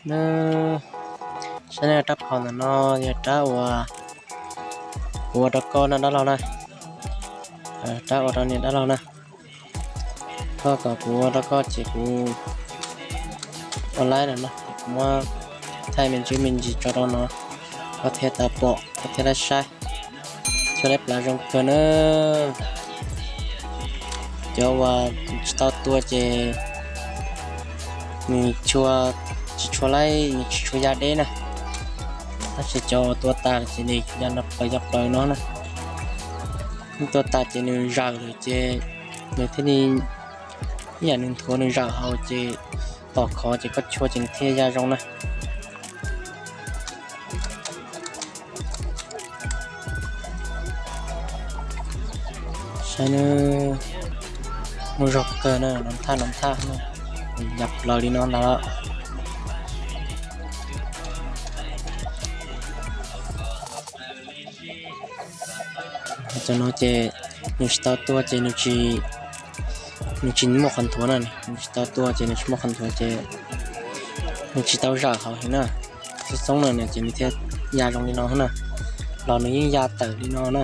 Na, saib na, rab phom ntawm no yog rab uas kuv ua rau koj na dab laug na. Rab ua rau niam dab laug na. Koj kom kuv ua rau koj ces kuv ua laib lawm no, kuv muab thaij me ntsis me ntsis tso rau no, koj thiaj tau pom, koj thiaj laib saib, thiaj laib plav zoo kawg na. Cov uas tsis tau tua ces nws tsis tshua laib, nws tsis tshua ya deb na. Tab sis cov uas tua tas ces nws ya plaws ya plaws no na. Tua tas ces nws zawm lawm ces nws thiaj li, ib yam nws nthuav nws zawm hauv ces tom khov ces koj chua ces nws thiaj ya zoo na. Saib na, muaj zog kawg na, no thaj no thaj, ya plaws li no ntag. Cov no ces nws tsis tau tua ces nws tsis muaj qhov nthuav na, nws tsis tau tua ces nws tsis muaj qhov nthuav ces nws tsis tau zawm hauv heev na. Xoob xoob na ces nws thiaj ya zoo li no na, los nws yeej ya tawm li no na.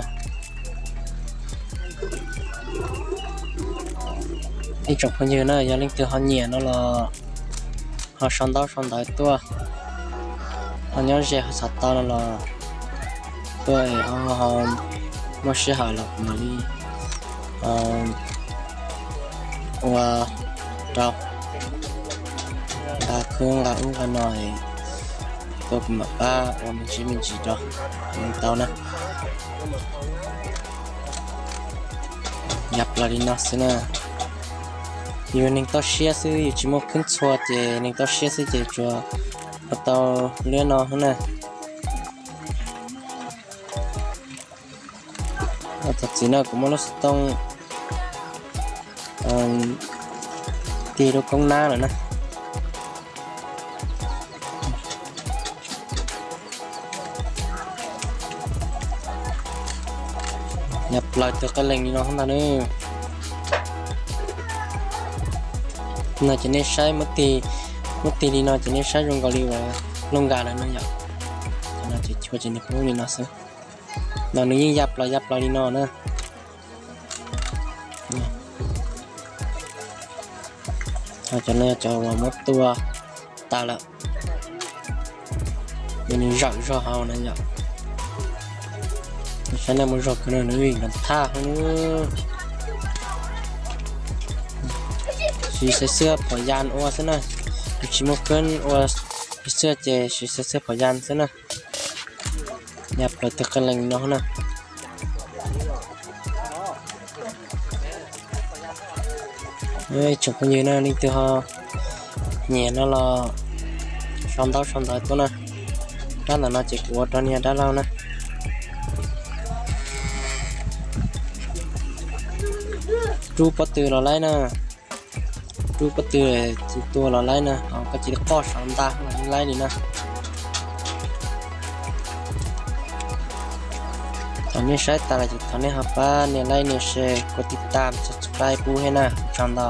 Ib tsoom phooj ywg na, yog leej twg ho nyiam no los ho sau ntaub sau ntawv tuaj, ho nyob ze ho xav tau no los tuaj, ho muaj sij hawm los kuv mam li ua rau, nqa khwb nqa ub nqa no, tuaj kuv mam pab ua me ntsis me ntsis rau, tau na. Ya plaws li no xwb na. Yus neeg toj siab xwb, yus tsis muaj khwb txhua ces neeg toj siab xwb ces tsuas ua tau liab no xwb na. Thaum txiv no kuv muaj lub xov tooj tig lub koob nab lawm na. Ya plaws tug qee leeg li no ntag na. No ces nej saib, muab tig li no ces nej saib zoo nkaus li uas looj nkas lawm no yom. Cov no ces chua ces nws poob li no xwb. No nws yeej ya plaws ya plaws li no na. Cov no yog cov uas muab tua tas lawm, nws zawm zog hauv na yom. Saib na, muaj zog kawg no, nws nkag thaj hauv. Siv xaiv xwb phom yas ua xwb na, nws tsis muaj khwb ua xwb ces siv xaiv xwb phom yas xwb na. Ya plaws tug qee leeg no na. Ib tsoom phooj ywg na, leej twg ho nyiam no los sau ntaub sau ntawv tuaj na. Rab ntawm no ces kuv ua rau niag dab laug na. Rub pob tw los laib na. Rub pob tw, tus tua los laib na, koj cia li qoj saum ntag los yeej laib li na. Thaum nej saib tas lawm ces thov nej ho pab nias like, nias share, kuv tiv tam, subscribe pub thiab na, tsaug ntau.